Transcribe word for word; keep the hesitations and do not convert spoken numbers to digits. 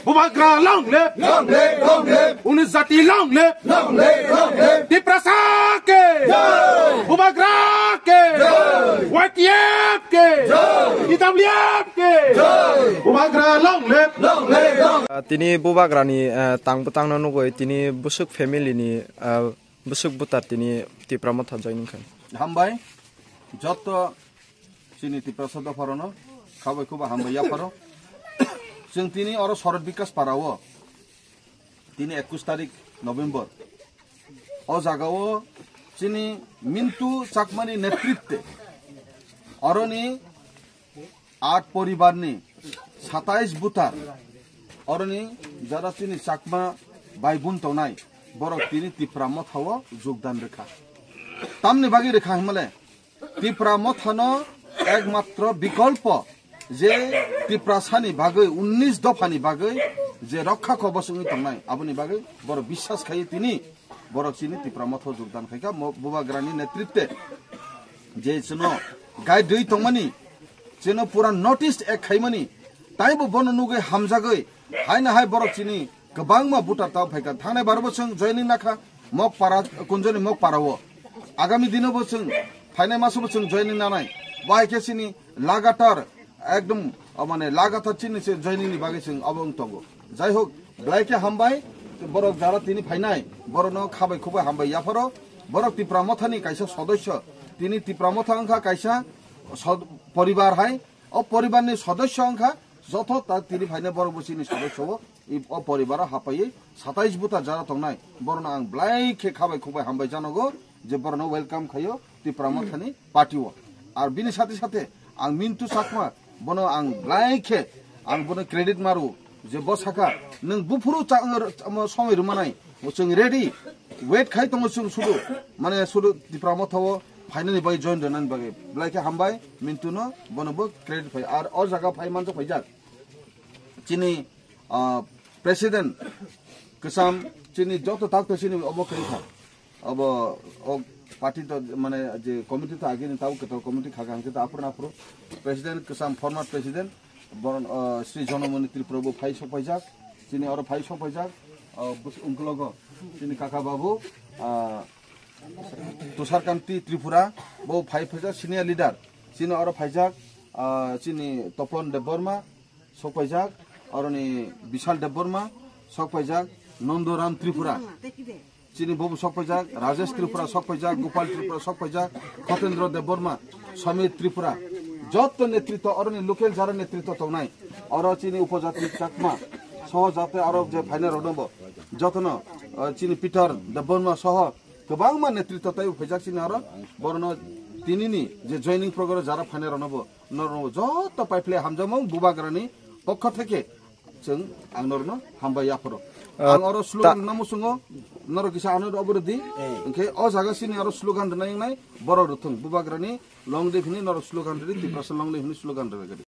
Bubagra long live! Long live, long live! Unus jati long live! Long live, long live! Tiprasa ke! Jai! Bubagra ke! Jai! Y T F ke! Jai! T W F ke! Jai! Bubagra long live! Long live, long live! Ah, tini Bubagrani, ah, tang bwtangno nugwi tini bwswk family ni, ah, bwswk bwtar tini Tipra Motha joining khai. Hambai, jotto chini Tiprasa dopharano, khabai khuba hambai yapharo. Chwng tini oro Sorot Bikas Parao, tini ekush tarik November. O jagao chini Mintu Chakmani netritwe oroni aat poribarni satais butar, oroni jara chini Chakma baibun tongnai, borok tini Tipra Mothao jogdan rwkha. Tamni bagwi rwkha hwnmale, Tipra Mothano ekmatro bikolpo je Tiprasani bagwi, unnis dophani bagwi je rokha kobos wngwi tongnai, aboni bagwi borok biswas khai tini borok chini Tipra Motha jogdan khaikha, mo-, Bubagrani netritwe je chwngno guide rwi tongmani, chwngno pura notice ek khaimani, taibo bono nugwi hamjagwi, haino hai borok chini kwbangma butar tao phaikha. Thangnai baro bo chwng joining nakha, Mokpara, Kunjoni Mokpara o. Agami dino bo chwng, phainai maso bo chwng joining nanai. Bo hai khe chini lagatar, ekdom, o mane lagatar chini se joining ni bagwi chwng obo wng tongo. Jai hok, belai khe hambai, borok jara tini phainai, borokno khabai khubai hambai yapharo, borok Tipra Mothani kaisa sodosyo, tini Tipra Motha wngkha kaisa sod-, poribar hai, o poribarni sodosyo wngkha, joto ta tini phainai borok bo chini sodosyo bo, i, o poribaro hapaiwi satais buta jara tongnai, borokno ang belai khe khabai khubai hambai janogo, je borokno welcome khaio Tipra Mothani party o. Ar bini sathe sathe ang Mintu Chakma, bono ang belai khe ang bono credit maru, je bo sakha, "Nwng buphuru cha-, omo somoi rwmanai, chwng ready, wait khai tongo chwng sudu, mane sudu Tipra Mothao phainani bagwi, join rwnani bagwi." Belai khe hambai Mintuno, bono bo credit phai. Ar o jaga phai manjak phaijak chini, ah, president kwcham, chini joto takto chini obo khe kha. Obo o party to mane je committee to agini tabo kwtal committee kha, hwnkhe to aphuru aphuru president kwcham, former president boron, ah, Sri Jonamoni Tripura bo phai sok paijak, chini oro phai sok paijak, ah, bus-, ungkologo chini kaka babu, ah, Tushar Kanti Tripura bo phai phaijak, senior leader, chini oro phaijak, ah, chini Topon Debbarma, sok paijak, aroni Bishal Debbarma, sok paijak, Nandoram Tripura. Chini bobo sok paijak, Rajesh Tripura sok paijak, Gopal Tripura sok paijak, Khatendra Debbarma, Samir Tripura. Jotto netritwa, aroni local jara netritwa tongnai. Oro chini upojati Chakma, soho jate aro je phainai rok dongbo. Jotono, eh, chini Peter Debbarma soho kwbangma netritwa taibo phaijak chini aro. Borono tinini je joining program jara phainai rokno bo norok jotto paiphle hamjakmung Bubagrani pokho theke chwng ang norokno hambai yapharo. Ah, ang oro ta- slogan rwna muchungo, norok kisa ano oboro di. Eh. Hwnkhe o jaga sini oro slogan rwnai wngnai borok rwthwng, Bubagrani long live hwnwi norok slogan rwdi, Tiprasa long live hwnwi slogan rwdi.